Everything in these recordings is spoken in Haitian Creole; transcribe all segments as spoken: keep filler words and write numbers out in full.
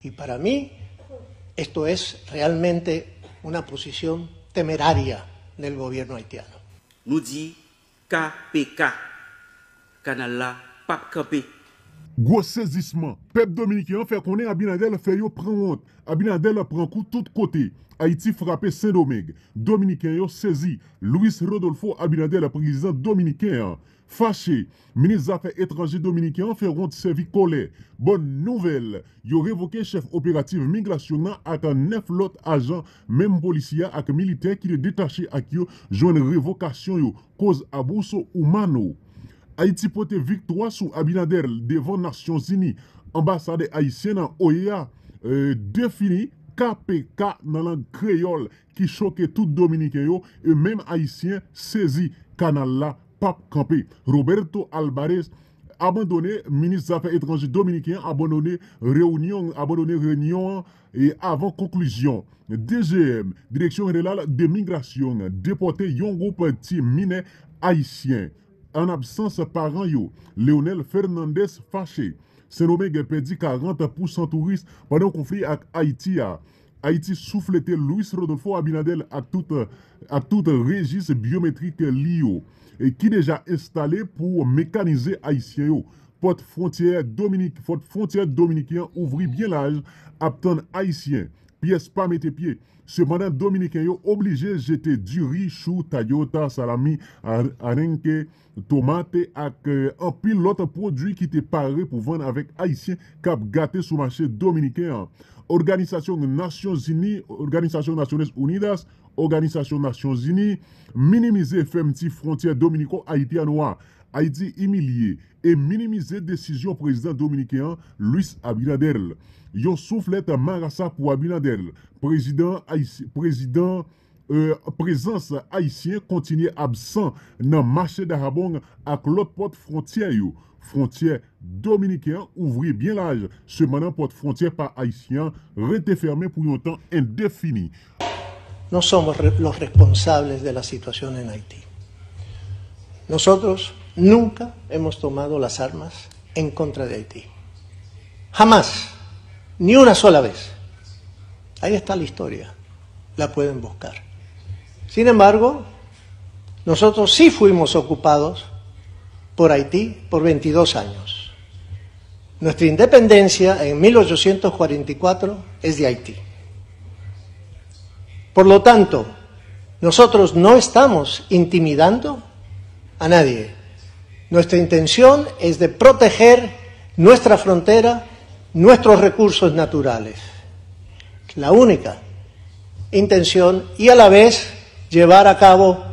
Y para mí, esto es realmente una posición temeraria del gobierno haitiano. Nou di K P K. Kanal la p ap kanpe. Gwo sezisman. Pèp dominiken an fè konnen Abinader fè yo pran wont. Abinader pran kou tout kote. Ayiti frape Sendomeng. Dominiken yo sezi. Luis Rodolfo Abinader, prezidan dominiken an, fache. Minis Zafè Etranje dominiken an fè wont sèvi kòlè. Bòn nouvèl, yo revoke chèf operatif migrasyon nan ak nèf lòt ajan, menm polisye a ak militè ki te detache ak yo jwenn revokasyon yo, koz Abuso Humano. Ayiti pote viktwa sou Abinader devan Nasyonzini. Anbasad ayisyen nan O E A defini K P K nan lang kreyòl ki choke tout dominiken yo e menm ayisyen sezi. Kanal la p ap kanpe. Roberto Alvarez abandone, minis zafè etranje dominiken an abandone reyinyon abandone reyinyon an e avan konklizyon. D G M, Direksyon Jeneral de Migrasyon, depòte yon gwoup ti minè ayisyen an absans paran yo. Leonel Fernandez fache. Sendomeng pèdi karant pousan touris pandan konfli ak Ayiti a. Ayiti souflete Luis Rodolfo Abinader ak tout, ak tout rejis byometrik li yo, e ki deja enstale pou mekanize ayisyen yo. Pòt fwontyè Dominik, pòt fwontyè dominiken an ouvri byen laj, ap tann ayisyen. Pyès pa mete pye. Sepandan, dominiken yo oblije jete diri, chou, tayota, salami, arenke, tomate ak anpil lòt pwodui ki te pare pou vann avèk ayisyen k ap gate sou mache dominiken an. Òganizasyon Nasyonzini, Organización Naciones Unidas, Òganizasyon Nasyonzini, minimize fèmti fwontyè dominiko-ayityanwa. Ayiti imilye e minimize desizyon prezidan dominiken an, Luis Abinader. Yon souflèt marasa pou Abinader. Prezidan Ayisyen, prezidan, e, prezans ayisyen kontinye absan nan mache Dahabong ak lòt pòt fwontyè yo. Fwontyè dominiken an ouvri byen laj, sepandan pòt fwontyè pa ayisyen an rete fèmen pou yon tan endefini. No somos re- los responsables de la situación en Haití. Nosotros nunca hemos tomado las armas en contra de Haití. Jamás. Ni una sola vez. Ahí está la historia. La pueden buscar. Sin embargo, nosotros sí fuimos ocupados por Haití por veintidós años. Nuestra independencia en mil ochocientos cuarenta y cuatro es de Haití. Por lo tanto, nosotros no estamos intimidando a nadie. Nuestra intención es de proteger nuestra frontera, nuestros recursos naturales. La única intención y a la vez llevar a cabo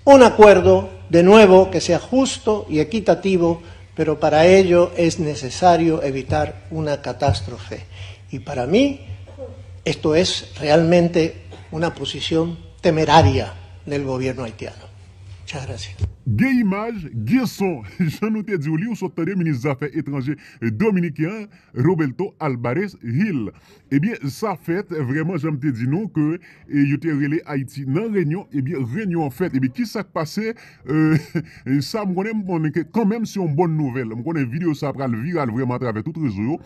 un acuerdo de nuevo que sea justo y equitativo, pero para ello es necesario evitar una catástrofe. Y para mí, esto es realmente una posición temeraria del gobierno haitiano. Muchas gracias. Gen imaj, gen son. Jan nou te di w li, ou sot tande minis zafè etranje dominiken an, Roberto Alvarez Gil. Ebyen, sa fèt vrèman, jan m te di nou, ke e, yo te rele Ayiti nan reyinyon, ebyen, reyinyon an fèt. Ebyen, ki sa k pase? E, e, sa, m konnen, m konnen ke kanmenm se yon bòn nouvèl. M konnen videyo sa pral viral vrèman atravè tout rezo yo.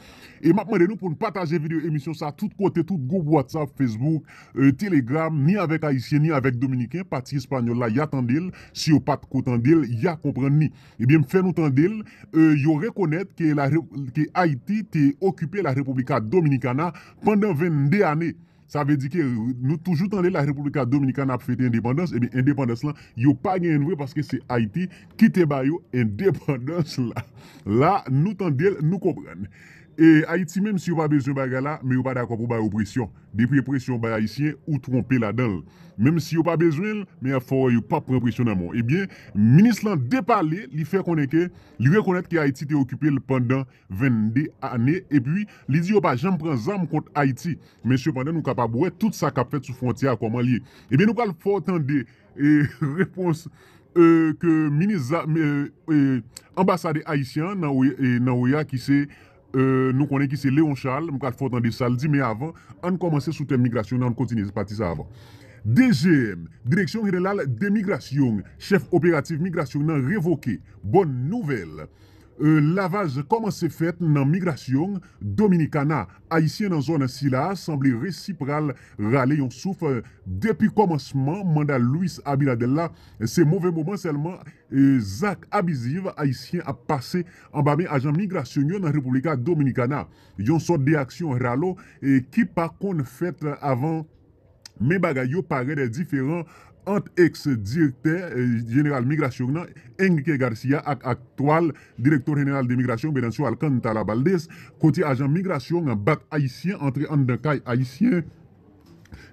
E m ap mande nou pou n pataje videyo emisyon sa tout kote, tout gwoup WhatsApp, Facebook, e, Telegram, ni avèk Ayisyen, ni avèk Dominiken, pati espanyòl la, y a tande l. Si yo pa t ko tande l, y a konprann li. Ebyen, m fè nou tande l, e, yo rekonèt ke, la, ke Ayiti te okipe la República Dominicana pandan vennde ane. Sa vle di ke nou toujou tande la República Dominicana ap fete endepandans, ebyen, endepandans lan, yo pa genyen l vre paske se Ayiti ki te ba yo endepandans la. La, nou tande l, nou konprann. E Ayiti menm, si yo pa bezwen bagay la, men yo pa dakò pou ba yo presyon. Depi e presyon bay Ayisyen, ou twonpe ladan l. Menm si yo pa bezwen l, men y ap fè w wè yo p ap pran presyon nan men w. Ebyen, minis lan depale, li fè konnen ke li rekonèt ke Ayiti te okipe l pandan vennde ane, epi li di yo pa janm pran zam kont Ayiti. Men sepandan, nou kapab wè tout sa k ap fèt sou fwontyè a kòman l ye. Ebyen, nou pral fè w tande, e, repons, e, ke minis, e, e, anbasade ayisyen an nan, e, nan O E A ki se, e, nou konnen ki se Léon Charles. M pral fè w tande sa l di, men avan, ann kòmanse sou tèm migrasyon nan, ann kontinye pati sa avan. D G M, Direksyon Jeneral de Migrasyon, chèf operatif migrasyon nan revoke. Bòn nouvèl. E, lavaj kòmanse fèt nan migrasyon Dominikana. Ayisyen nan zòn sila a sanble resi pral rale yon souf. Depi kòmansman manda Luis Abinader la, se move moman sèlman, e, zak abiziv ayisyen ap pase anba men ajan migrasyon yo nan República Dominicana. Yon sòt de aksyon ralo, e, ki pa konn fèt avan. Men bagay yo parèt diferan ant eks direktè, e, jeneral migrasyon nan, Enrique Garcia, ak aktyèl direktè jeneral de migrasyon, Venancio Alcántara Valdés, kote ajan migrasyon bat ayisyen antre anndan kay ayisyen,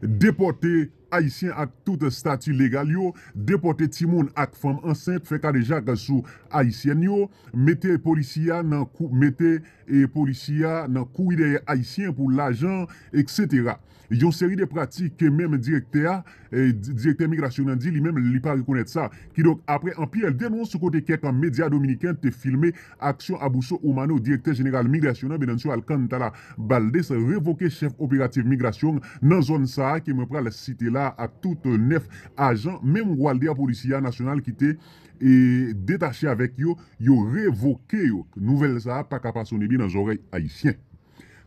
depòte ayisyen ak tout estati legal yo, depòte timoun ak fanm ansent, fè kadejak sou ayisyèn yo, mete polisye a nan kou, mete, e, polisye a nan kouri dèyè ayisyen pou lajan, etsetera. Yon seri de pratik ke menm direktè a, e, di- direktè migrasyon nan di li menm li pa rekonèt sa. Kidonk, apre anpil denons sou kote kèk medya dominiken te filme aksyon Abuso Humano, direktè jeneral migrasyon nan, Venancio Alcántara Valdés, revoke chèf operatif migrasyon nan zòn sa a ke mwen pral site la ak tout nèf ajan, menm Guardia Policía Nacional ki te, e, detache avèk yo, yo revoke yo. Nouvèl sa a pa ka pa sone byen nan zòrèy ayisyen.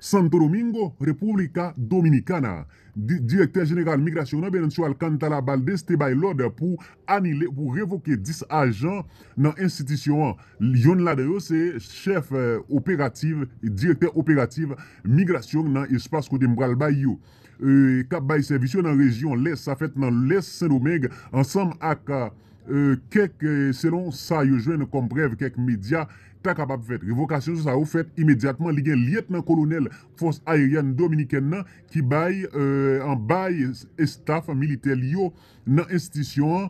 Santo Domingo, República Dominicana. Di- Direktè jeneral migrasyon nan, Venancio Alcántara Valdés, te bay lòd pou anile, pou revoke dis ajan nan enstitisyon an. Yonn ladan yo se chèf, e, operatif, direktè operatif migrasyon nan espas kote m pral bay yo, e, k ap bay sèvis yo nan rejyon Lès. Sa fèt nan Lès Sendomeng, ansanm ak, e, kèk, e, selon sa yo jwenn kòm prèv kèk medya, ta kapab fèt. Revokasyon sa yo fèt imedyatman. Li gen lyetnan kolonèl fòs ayeryèn dominikèn nan ki bay, e, an bay estaf militè li yo nan enstitisyon an.